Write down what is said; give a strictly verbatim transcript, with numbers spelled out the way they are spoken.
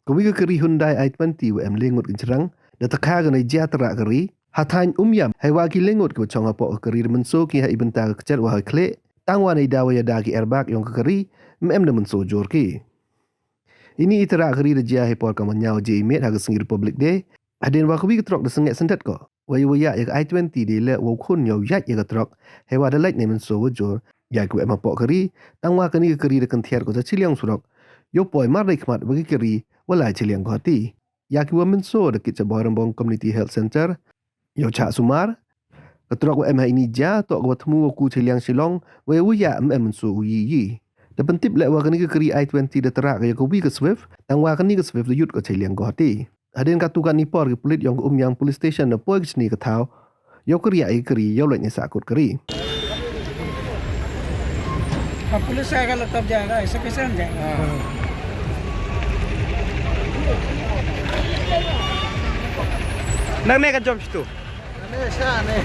Kawi ka kari Hyundai i twenty wa em le ngut ki chynrang da takha ka nei jia tyrah kari ha thaiñ Umiam, heiwa ki le ngut kiwa chong hapoh ka kari da mynsoo ki ha i bynta ka kjat wa hoi khlieh, tangwa neida wa yada ki airbag yong ka kari, ym em da mynsoo joor ki. Ini i tyrah kari da jia heipor ka ynñiaw baje i miet ha ka sngi Republic Day, hadien wa kawi ka truck da sangeh syndet ko wei wa yah ya ka i twenty da leh wow khun yow yaid ya ka truck, heiwa da lait nei mynsoo wa joor ya kiwa em hapoh kari, tangwa kani ka kari da kynthiar ko cha chiliang surok yow poi mar dei khmat wa ki kari wa lai chiliang Guwahati. Ya kiwa mynsoo da kit cha Bhoirymbong Community Health Centre yow chah sumar. Ka truck wa em ha ini jia toh kawa thmu wa ku chiliang Shillong, wei wa yah ym em mynsoo u yi yi. Da pyntip leh wa kani ka kari i twenty da tyrah ka ya kawi ka Swift, tangwa kani ka Swift da yut ko chiliang Guwahati. Hadien katu katni por ki pulit yong ka Umiam Police Station da poi ki chini ka thaw yow kyrriah ya ka kari yow lait nei sahkut kari. अब पुलिस आएगा, लगता अब जाएगा, ऐसा कैसे हम जाएंगे? Nang me ka jom situ. Ane sa ne.